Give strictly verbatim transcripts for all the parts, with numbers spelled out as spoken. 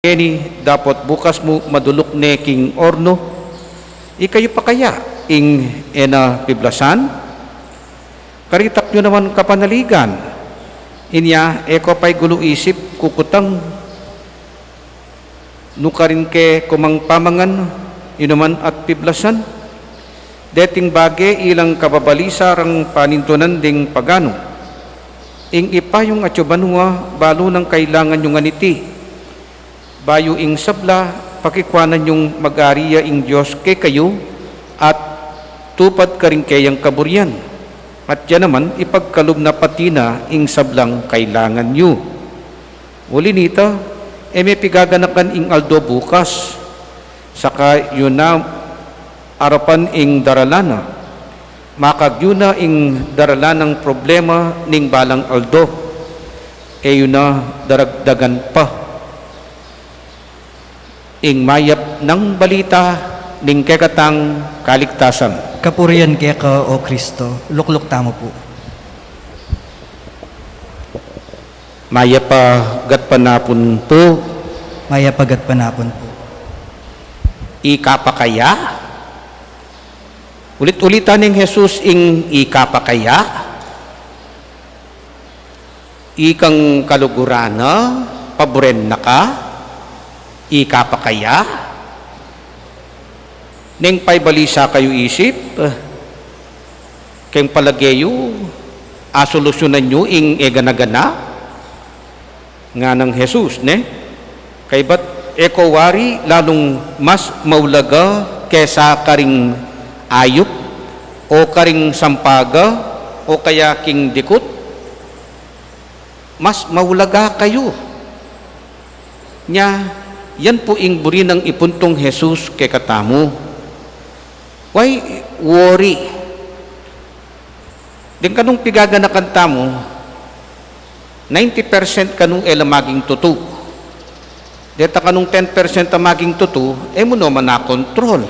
keni, dapot bukas mu maduluk ne king ornu. Ikayu pa kaya ing e na piblasan? Karitak yu naman kapanaligan. Inya e ko pay gulu isip kukutang, nu karin ke kumang pamangan inuman at piblasan? Deting bage ilang kababalisa rang panindunan ding paganu. Ing ipayung atyu banua, balu nang kailangan yu ngan iti. Bayu ing sabla, pakikuanan yung mag-ari ya ing Dios kekayu at tupad karing keyang kaburian. At ya naman, ipagkalub na pati na ing sablang kailangan yu. Uli nita, e me pigaganakan ing aldo bukas, saka yu na arapan ing daralan na. Makagyu na ing daralan nang problema ning balang aldo. E yu na daragdagan pa ing mayap nang balita ning kekatang kaligtasan. Kapurian keka, O Kristo. Lukluk tamu pu. Mayap a gatpanapun pu. Mayap a gatpanapun pu. Ika pa kaya? Ulit-ulitan neng Jesus ing ika pa kaya? Ikang kaluguran na, paburen na ka, ika pa kaya? Neng paibalisa kayu isip, keng palage yu, asolusyunan yu ing e gana-gana? Nganang Jesus, ne? Kaybat e ko wari lalung mas maulaga kesa karing ayup, o karing sampaga, o kaya king dikut? Mas maulaga kayu. Nya, yan pu ing buri nang ipuntung Jesus kekatamu. Why worry? Deng kanung pigaganakan tamu, ninety percent kanu e la maging tutu. Deta kanung ten percent a maging tutu, e mu no man akontrol.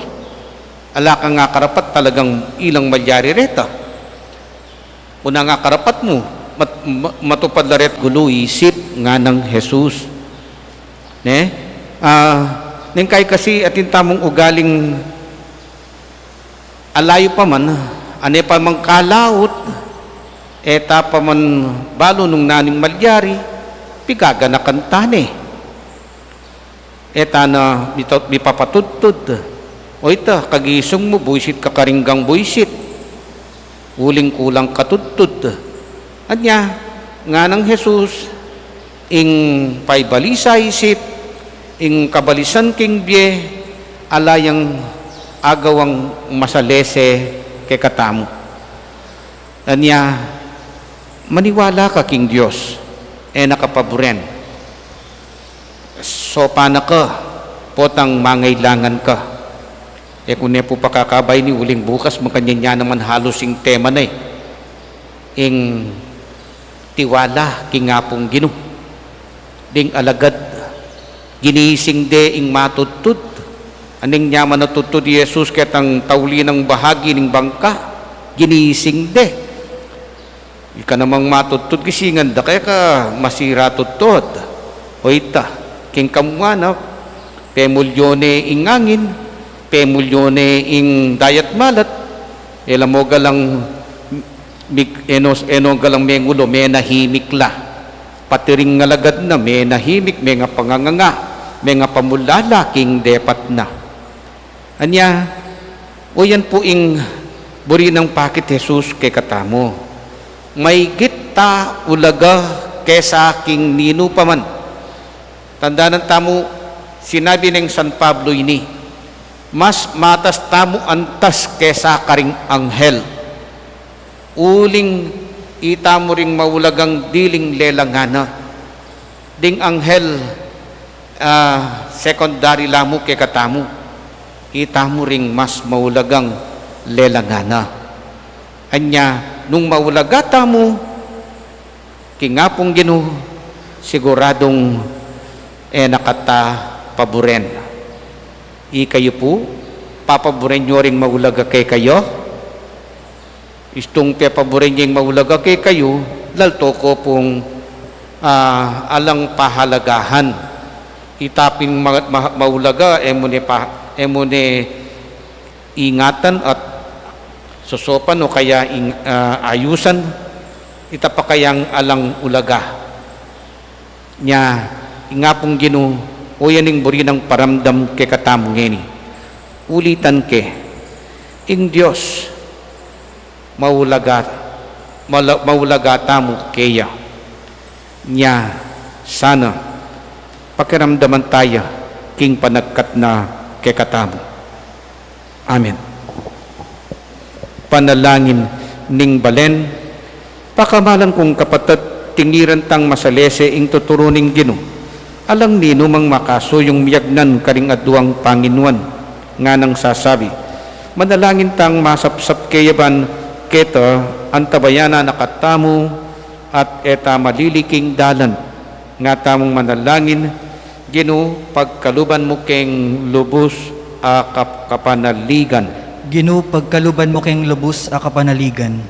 Ala kang akarapat talagang ilang malyari reta. Una nga karapat mu, mat-, ma-, matupad la ret gulu isip, nganang Jesus. Ne? Ah, neng kay kasi atin tamung ugaling alayu pa man, ane pa mang kalaut, e ta pa man balu nung naning malyari, pigaganakan ta ne. E ta na mita-, mipapatudtud. O ita, kagisung mu, buisit ka karing gang buisit. Uling kulang ka tudtud. Anya, nganang Jesus, ing paibalisa isip, ing kabalisan king bie, ala yang agawang masalese kekatamu. Anya, maniwala ka king Dios, e na ka paburen. Sopan na ka, potang mangailangan ka. E ku ne pu pakakabay ini uling bukas, makanyan ya naman halus ing tema na e. Ing tiwala king Apung Ginu. Ding alagad, ginising de ing matudtud. Aning nya man a tudtud i Jesus ketang tauli nang bahagi ning bangka, ginising de. Ika namang matudtud, gisingan da ka, e ka masira tudtud. O ita, king kamuanak, pemulyo ne ing angin, pemulyo ne ing dayat malat, e la mo galang mig-, e no, e no galang mengulu, menahimik la. Pati ring alagad na, menahimik, mengapanganganga, mengapamulala king depat na. Anya, o yan pu ing buri nang pakit Jesus kekatamu. Maigit ta ulaga kesa king ninu pa man. Tandanan tamu, sinabi neng San Pablo ini, mas matas tamu antas kesa karing anghel. Uling itamu ring maulagang diling lelangan na. Ding anghel, ah, secondary la mu kekatamu. Itamu ring mas maulagang lelangan na. Anya, nung maulaga tamu king Apung Ginu, siguradung e na kata paburen. Ikayu pu, papaburen yu ring maulaga kekayu? Istung pepaburen yeng maulaga kekayu, lalto ko pung, ah, alang pahalagahan. Ita pin ma-, ma-, maulaga, e mu ne pa, e mu ne ingatan at sosopan o kaya ing-, ah, ayusan, ita pa kayang alang ulaga. Nya, ing Apung Ginu, o yan ing buri nang paramdam kekatamu ngeni. Ulitan ke, ing Dios, maulaga, mala-, maulaga tamu keya. Nya, sana, pakiramdaman taya, king panagkat na kekatamu. Amen. Panalangin ning balen. Pakamalan kung kapatad, tingiran tang masalese ing tuturu ning Ginu. Alang ninumang makasuyung miyagnan karing aduang panginuan, nganang sasabi, manalangin tang masapsap keya ban keta antabayanan na katamu at e ta malili king dalan. Nga tamung manalangin, Ginu, pagkaluban mu keng lubus a kap-, kapanaligan. Ginu, pagkaluban mu keng lubus a kapanaligan.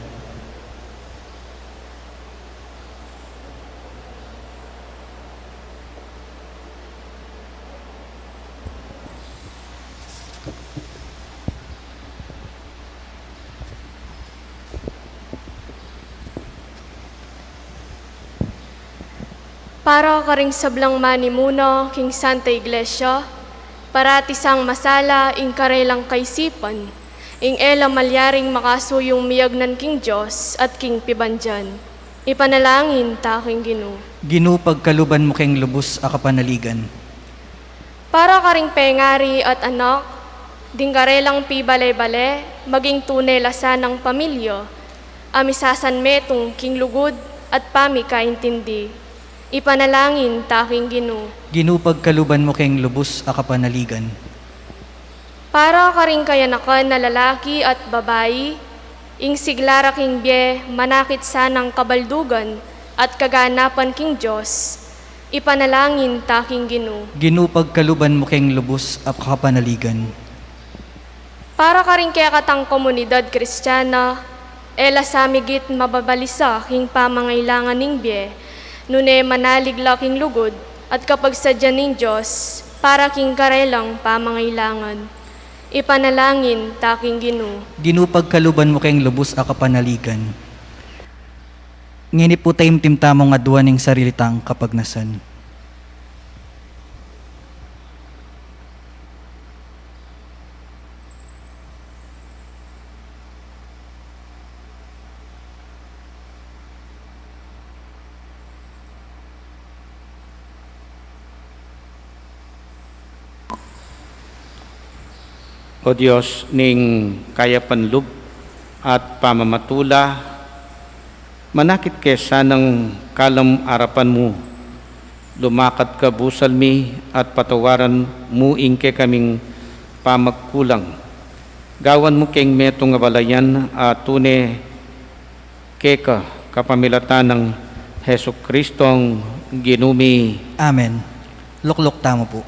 Para karing sablang manimuna king Santa Iglesia, parati sang masala ing karelang kaisipan, ing e la malyaring makasuyung miyagnan king Dios at king pibandian. Ipanalangin ta king Ginu. Ginu, pagkaluban mu keng lubus a kapanaligan. Para karing pengari at anak, ding karelang pibale-bale, maging tune la sanang pamilya, a misasanmetung king lugud at pamikaintindi. Ipanalangin ta king Ginu. Ginu, pagkaluban mu keng lubus a kapanaligan. Para karing kayanakan a lalaki at babai, ing sigla ra king bie manakit sanang kabaldugan at kaganapan king Dios, ipanalangin ta king Ginu. Ginu, pagkaluban mu keng lubus a kapanaligan. Para karing kekatang komunidad Kristiana, e la samigit mababalisa king pamangailangan ning bie, nune manalig la king lugud at kapagsadya ning Dios para king karelang pamangailangan. Ipanalangin ta king Ginu. Ginu, pagkaluban mu keng lubus a kapanaligan. Ngeni pu taimtim tamung aduan ing sarili tang kapagnasan. O Dios ning kayapan lub at pamamatula, manakit ke sanang kalam arapan mu, lumakad ka busal mi at patawaran mu ing kekaming pamagkulang. Gawan mu keng metung a balayan a tune keka kapamilatan nang Jesucristong Ginu mi. Amen. Lukluk tamu pu.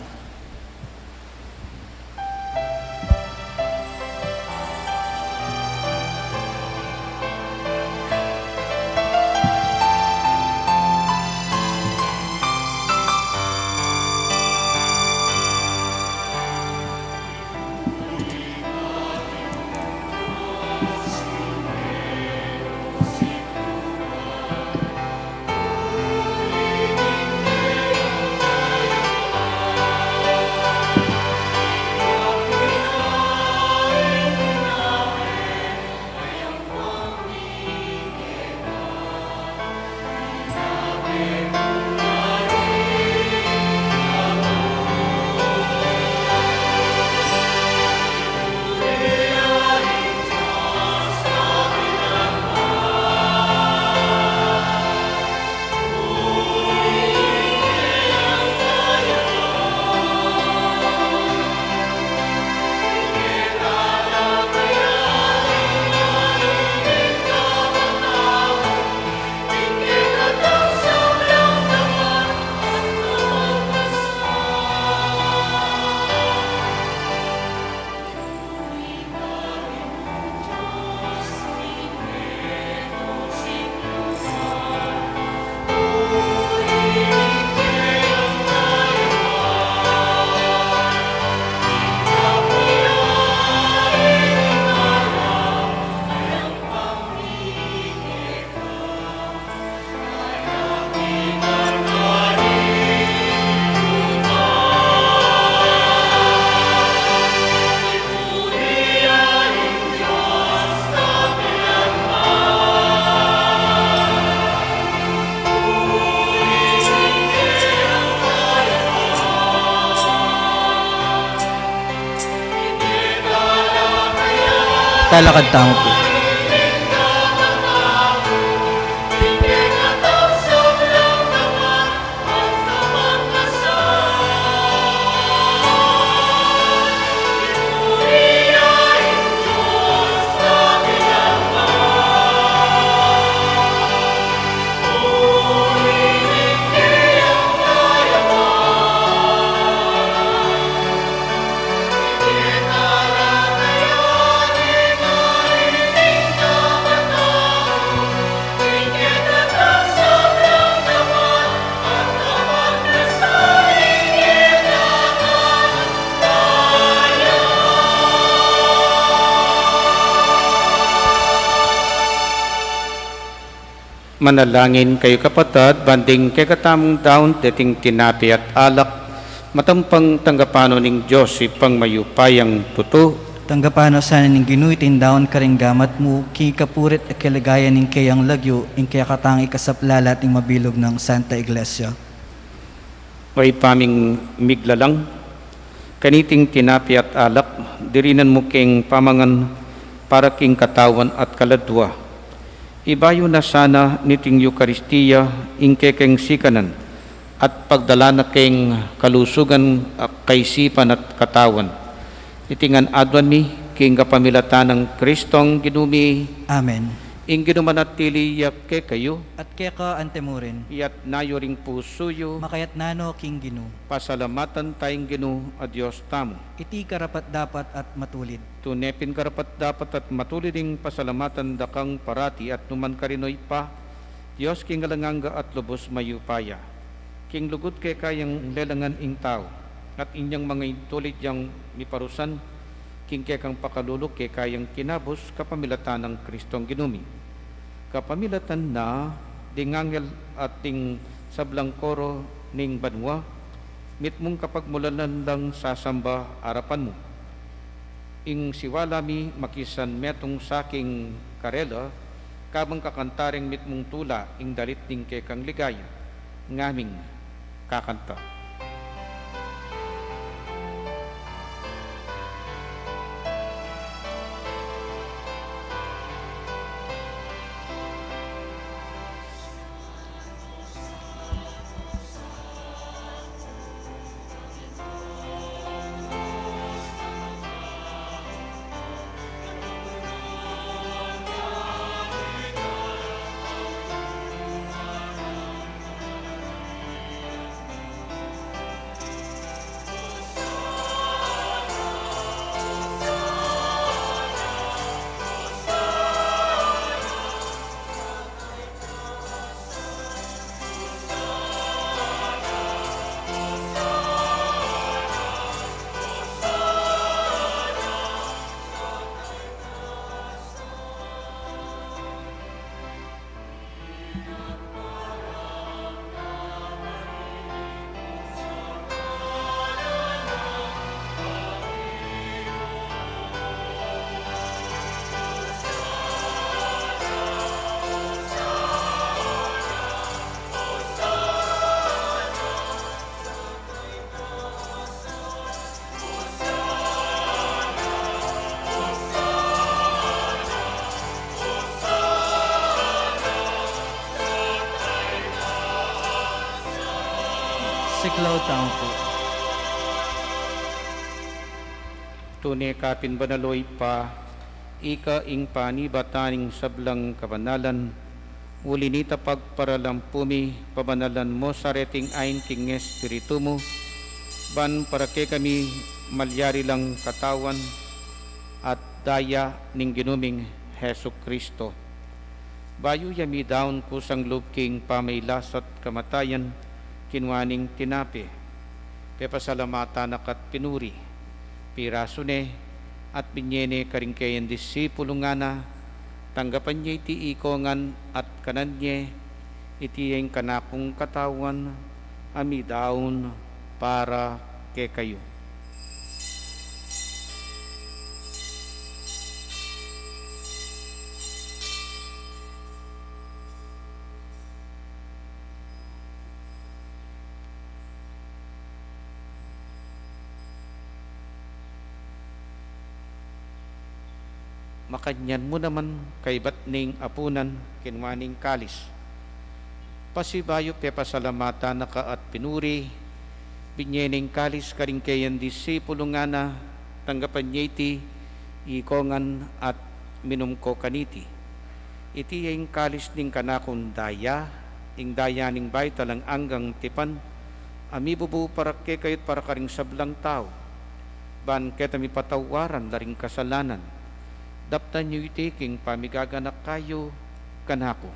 Lalakad tamu pu. Manalangin kayu, kapatad, ban ding kekatamung daun deting tinape at alak, matampang tanggapan no ning Dios Ibpang mayupayang tutu. Tanggapan no sana ning Ginu iting daun karing gamat mu, king ikapuri't kaligayan ning keyang lagyu, ing kekatang ikasaplala at ning mabilug nang Santa Iglesia. O Ibpa ming miglalang, kaniting tinape at alak, dirinan mu keng pamangan para king katawan at kaladua. Ibayu na sana niting Eukaristia ing kekeng sikanan at pagdala na keng kalusugan a kaisipan at katawan. Iti ngan aduan mi king kapamilatan nang Kristong Ginu mi. Amen. Ing Ginu manatili ya kekayu. At keka antimurin. Iyatas yu ring pusu yu. Makayatas no king Ginu. Pasalamatan taya ing Ginu a Dios tamu. Iti karapat-dapat at matulid. Tune pin karapat-dapat at matulid ing pasalamatan da kang parati at nukarin man, O Ibpa, Dios king alang angga at lubus mayupaya. King lugud keka yang lelangan ing tau, at inyang manga intulid yang miparusan, king kekang pakalulu keka yang kinabus kapamilatan nang Kristong Ginu mi. Kapamilatan na, ding anghel at ding sablang koro ning banua, mitmung kapagmulalan lang sasamba arapan mu. Ing siwala mi makisan metung sa king karela, kabang kakanta ring mitmung tula ing dalit ning kekang ligaya. Ngaming kakanta. Siklaud tamu pu. Tune ka pin banal, o Ibpa, ika ing panibatan ning sablang kabanalan, uli nita pagparalampu mi, pabanalan mu sa reting ain king Espiritu mu, ban para kekami malyari lang katawan at daya ning Ginu ming Jesucristo. Bayu ya midaun kusang lub king pamailas at kamatayan, kinua ne ing tinape, pepasalamatan na ka't pinuri, pirasu ne, at binye ne karing keyang disipulu, ngana: Tanggapan ye iti iko ngan at kanan ye, iti ya ing kanakung katawan a midaun para kekayu. Makanyan mu naman kaybat ning apunan, kinua ne ing kalis. Pasibayu pepasalamatan na ka at pinuri, binye ne ing kalis karing kayang disipulu, ngana, tanggapan ye iti, iko ngan at minum ko kaniti. Iti ya ing kalis ning kanakung daya, ing daya ning bayu at alang anggang tipan, a mibubu para kekayu at para karing sablang tau, ban keta mipatawaran la ring kasalanan. Daptan yu iti king pamigaganaka yu kanaku.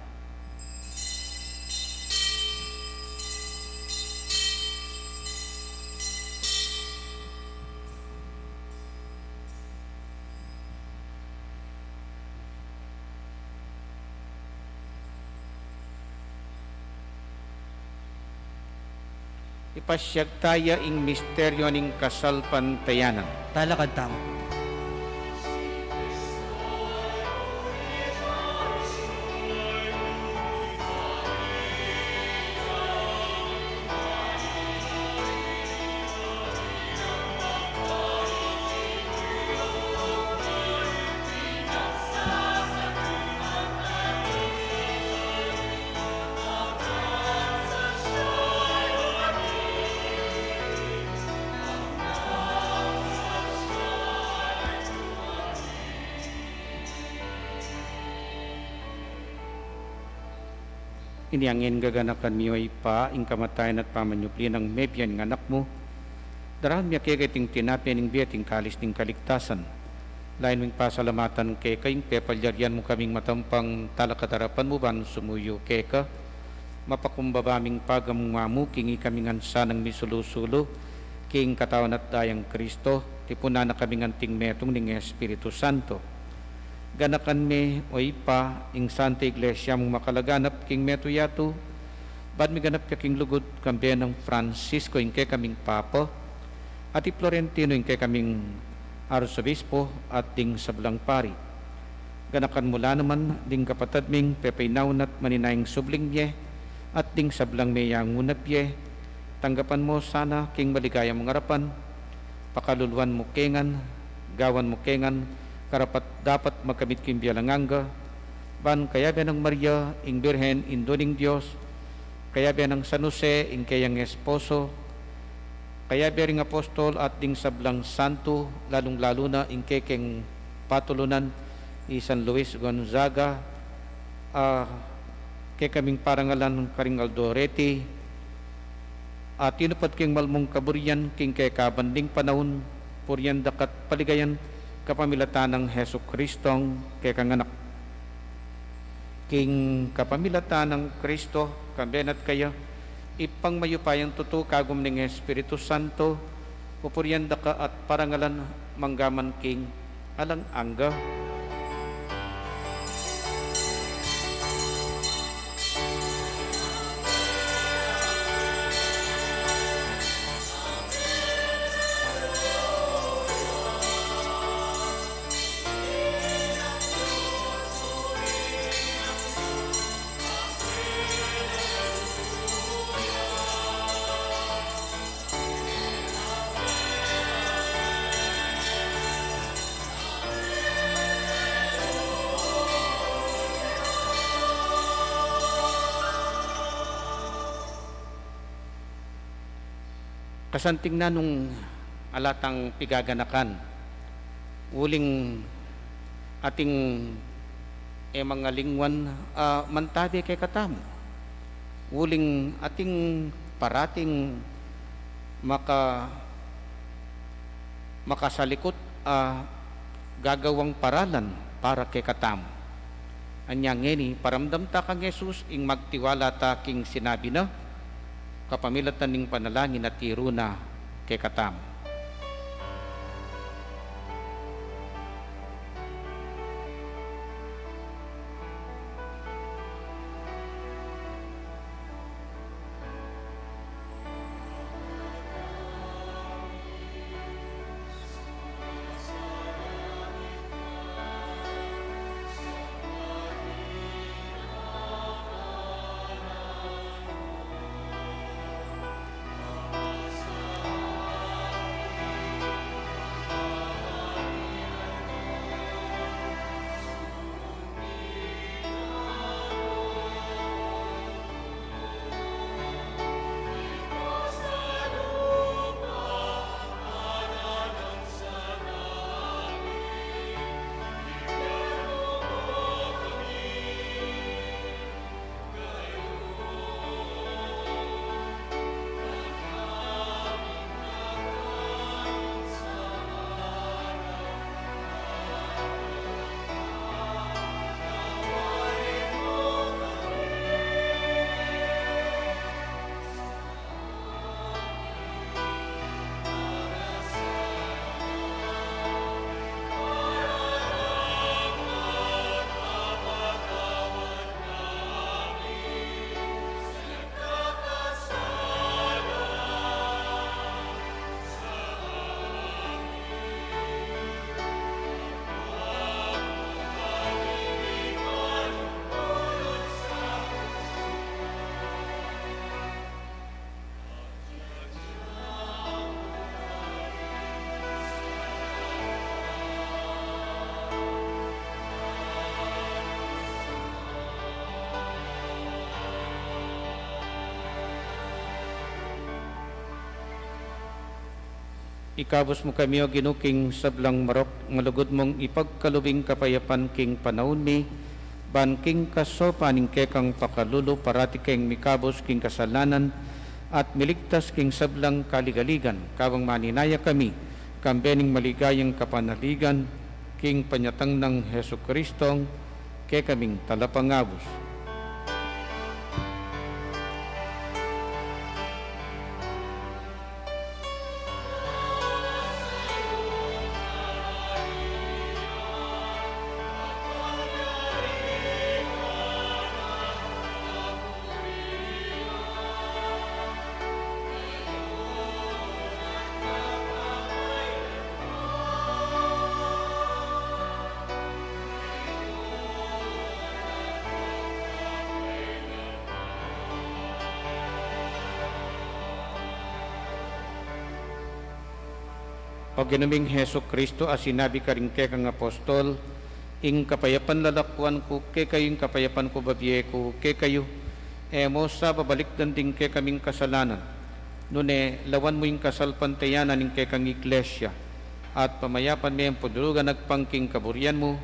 Ipasiag taya ing misteryu ning kasalpantayanan. Talakad tamu. Inya ngeni gaganakan mi, O Ibpa, ing kamatayan at pamanyubli nang mebie ning Anak mu. Daraun mi keka iting tinape ning bie at ing kalis ning kaligtasan. Lalu ming pasalamatan keka ing pepalyarian mu kaming matampang talakad king arapan mu ban sumuyu keka. Mapakumbaba ming pagamu-amu king ikami ngan sanang misulu-sulu king katawan at dayang Kristo, tipunan na kaming anting metung ning Espiritu Santo. Ganakan me, O Ibpa, ing Santa Iglesia mung makalaganap king metung yatu, ban miganap ya king lugud, kambe nang Francisco ing kekaming Papa, at i Florentino ing kekaming Arsobispo, at ding sablang pari. Ganakan mu la naman ding kapatad ming pepainaun at maninayang subling mie, at ding sablang meyangu na pie, tanggapan mu sana king maligaya mung arapan, pakaluluan mu ke ngan, gawan mu ke ngan karapat-dapat magkamit king bie alang angga, ban kayabe nang Maria, ing Birhen, Indu ning Dios, kayabe nang San Jose, ing keyang esposo, kayabe ring apostol at ding sablang santo, lalung-lalu na ing kekeng patulunan, i San Luis Gonzaga, a kekaming parangalan karing aldo reti, a tinupad king mal mung kaburian king kekabang ding panaun, purian da ka at paligayan kapamilatan nang Jesucristong kekang Anak. King kapamilatan nang Kristo, kambe na at kaya, Ibpang mayupayang tutu, kagum ning Espiritu Santo, pupurian da ka at parangalan manggaman king alang angga. Kasanting na nung ala tang pigaganakan, uling ating e mangalingwan a mantabe kekatamu, uling ating parating maka-, makasalikut a gagawang paralan para kekatamu. Anya ngeni, paramdam ta kang Jesus ing magtiwala ta king sinabi na, kapamilatan ning panalangin a tiru na kekatamu. Ikabus mu kami, O Ginu, king sablang marok, malugud mung ipagkalub ing kapayapan king panaun mi, ban king kasaupan ning kekang pakalulu, parati keng mikabus king kasalanan, at miligtas king sablang kaligaligan, kabang maninaya kami, kambe ning maligayang kapanaligan, king panyatang nang Jesucristong kekaming Talapangabus. O Ginu ming Jesucristo, a sinabi karing kekang apostol, ing kapayapan lalakuan ku kekayu, ing kapayapan ku bibie ku kekayu, e mu sa babalikdan ding kekaming kasalanan, nune lawan mu ing kasalpantayanan ning kekang Iglesia, at pamayapan me ampon lulugan agpang king kaburian mu,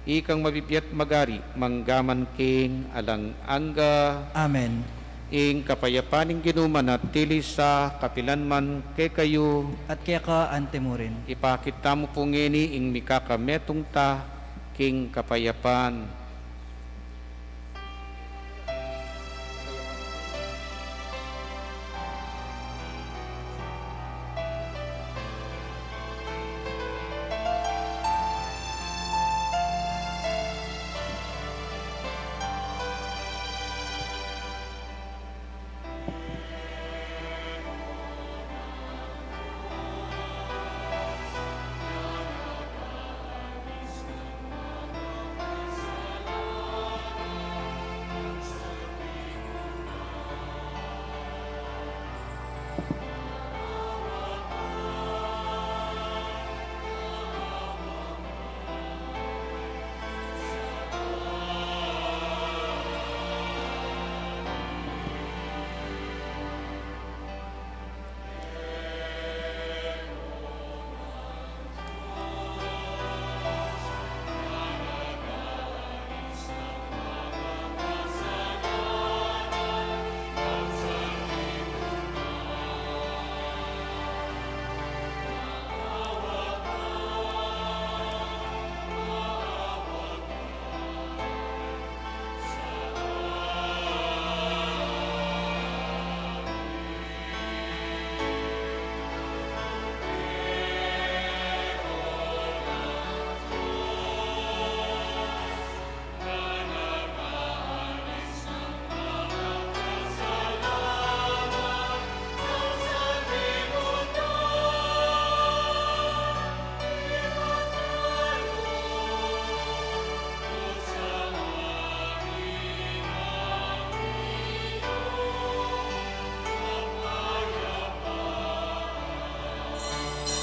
ikang mabibie at magari, mangga man king alang angga. Amen. Ing kapayapan ning Ginu manatili sa kapilan man kekayu. At keka anti mu rin. Ipakit tamu pu ngeni ing mikakametung ta king kapayapan.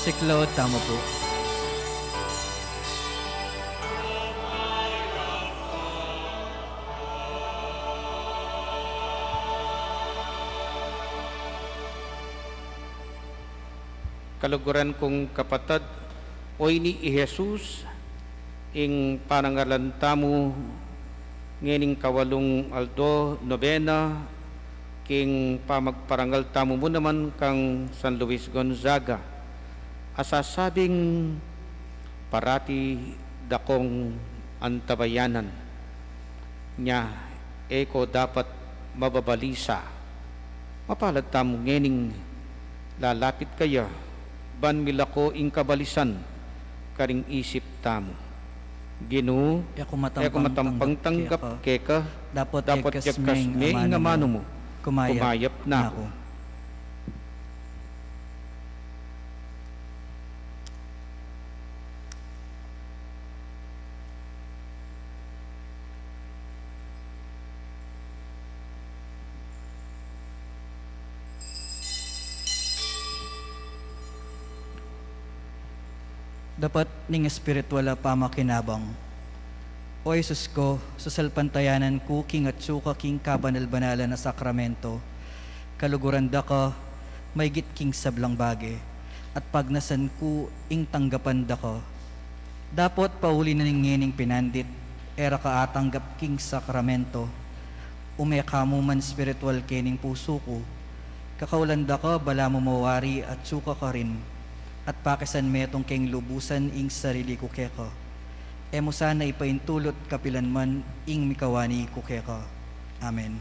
Siklaud tamu pu. Kaluguran kung kapatad, oyni i Jesus, ing parangalan tamu ngening kawalung aldo, nobena, king pamagparangal tamu mu naman kang San Luis Gonzaga, a sasabing, "Parati da kong antabayanan, nya e ko dapat mababalisa." Mapalad tamu ngening lalapit kaya, ban milako ing kabalisan karing isip tamu. Ginu, e ku matampang tanggap keka, dapot yagkas me ing amanu mu, kumayap na ku. Dapat ning espiritual a pamakinabang. O Jesus ko, sasalpantayanan ku king atsu ka king kabanal-banalan a sakramento, kaluguran da ka maygit king sablang bage, at pagnasan ku ing tanggapan da ka. Dapot pauli na ning ngening pinandit, e ra ka atanggap king sakramento. Ume ka mu man espiritual kening pusu ku, kakaulan da ka balamu mawari atsu ka karin, at pakisan metung keng lubusan ing sarili ku keka. E mu sana ipaintulut kapilan man ing mikawani ku keka. Amen.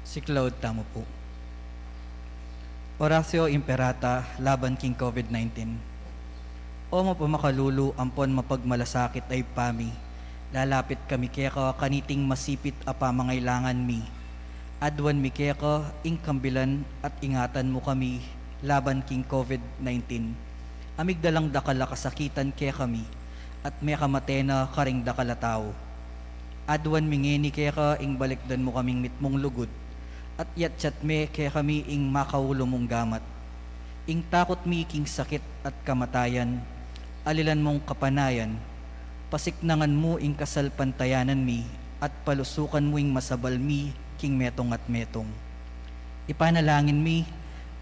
Siklaud tamu pu. Oratio Imperata laban king COVID nineteen. O mapamakalulu ampon mapagmalasakit a Ibpa mi, lalapit kami keka kaniting masipit a pamangailangan mi. Aduan mi keka ing kambilan at ingatan mu kami laban king COVID nineteen. A migdalang dakal a kasakitan kekami at mekamate na karing dakal a tau. Aduan mi ngeni keka ing balikdan mu kaming mitmung lugud, at yatyat me kekami ing makaulu mung gamat. Ing takut mi king sakit at kamatayan, alilan mung kapanayan, pasiknangan mu ing kasalpantayanan mi, at palusukan mu ing masabal mi king metung at metung. Ipanalangin mi,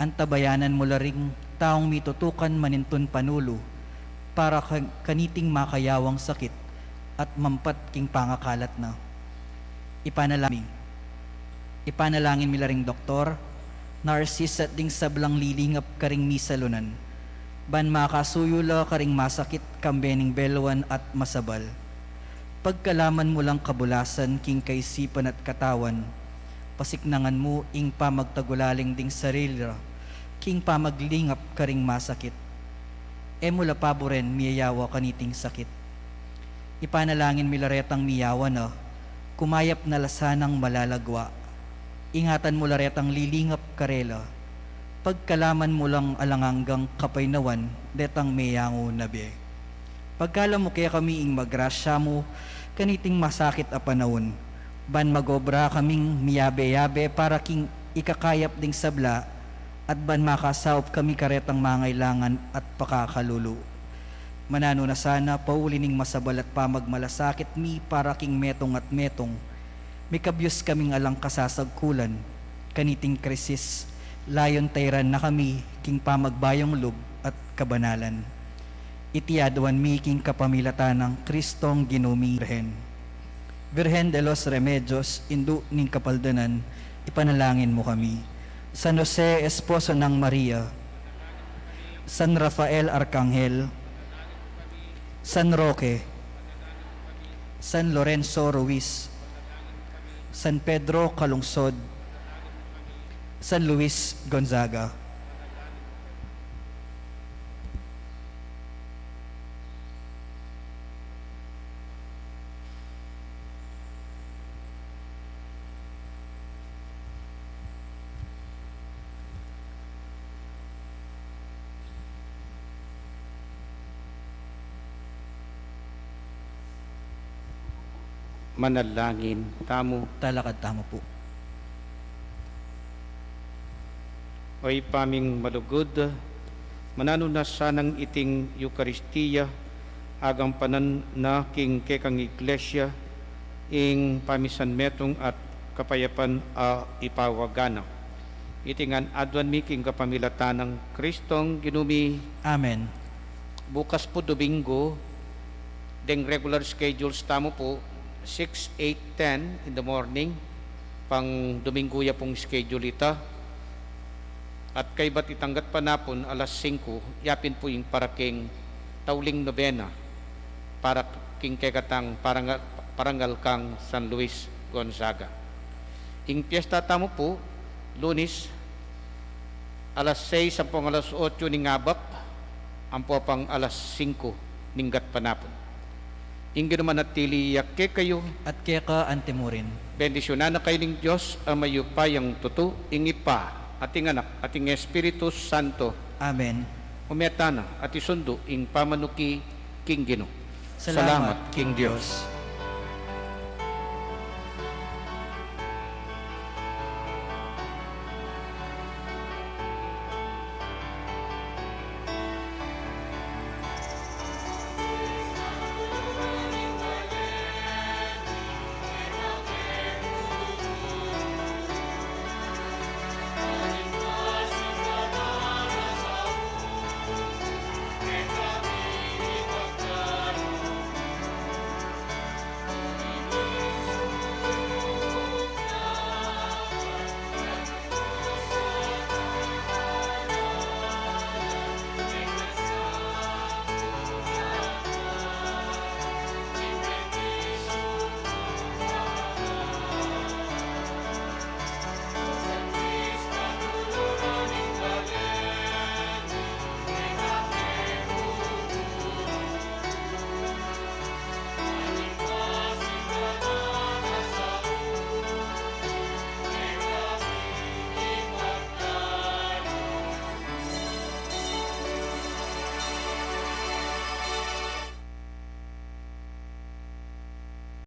antabayanan mu la ring taung mitutukan manintun panulu para ka-, kaniting makayawang sakit at mampat king pangakalat na. Ipanalangin mi. Ipanalangin mi la ring doktor, nurses at ding sablang lilingap karing misalunan, ban makasuyu la karing masakit kambe ning beluan at masabal. Pagkalaman mu lang kabulasan king kaisipan at katawan, pasiknangan mu ing pamagtagulaling ding sarili ra king pamaglingap karing masakit. E mu la paburen miyayawa kaniting sakit. Ipanalangin mi la retang miyawa na, kumayap na la sanang malalagwa. Ingatan mu la retang lilingap karela. Pagkalaman mu lang alang anggang kapaynawan detang meyangu na bie. Pagkalub mu kekami ing magrasya mu kaniting masakit a panaun, Ban mag-obra kaming miyabe-yabe para king ikakayap ding sabla, at ban makasaup kami karetang mangailangan at pakakalulu. Mananu na sana, pauli ning masabal at pamagmalasakit mi para king metung at metung, mikabyus kaming alang kasasagkulan kaniting krisis, layun tairan na kami king pamagbayung lub at kabanalan. Iti aduan mi king kapamilatan nang Kristong Ginu mi. Birhen. Virgen de los Remedios, Indu ning Kapaldanan, ipanalangin mu kami. San Jose, Esposo nang Maria, San Rafael Arkanghel, San Roque, San Lorenzo Ruiz, San Pedro Calungsod, San Luis Gonzaga. Manalangin tamu. Talakad tamu pu. O Ibpa ming malugud, mananu na sanang iting Eukaristia, agampanan na king kekang Iglesia, ing pamisanmetung at kapayapan a ipawaga na. Iti ngan aduan mi king kapamilatan nang Kristong Ginu mi. Amen. Bukas pu Domingo, deng regular schedules tamu pu, six, eight, ten in the morning, pang Domingo ya pung schedule ita. At kaybat itang gatpanapun, alas singku, yapin pu ing para king tauling nobena, para king kekatang parangal, parangal kang San Luis Gonzaga. Ing piesta tamu pu, Lunes, alas sais ampong alas otso ning abak, ampo pang alas singku ning gatpanapun. Ing Ginu manatili ya kekayu. At keka antimurin. Bendisyunan na kayu ning Dios a mayupayang tutu, ing Ibpa, at ing Anak, at ing Espiritu Santo. Amen. Ume tana at isundu ing pamanuki king Ginu. Salamat king Dios.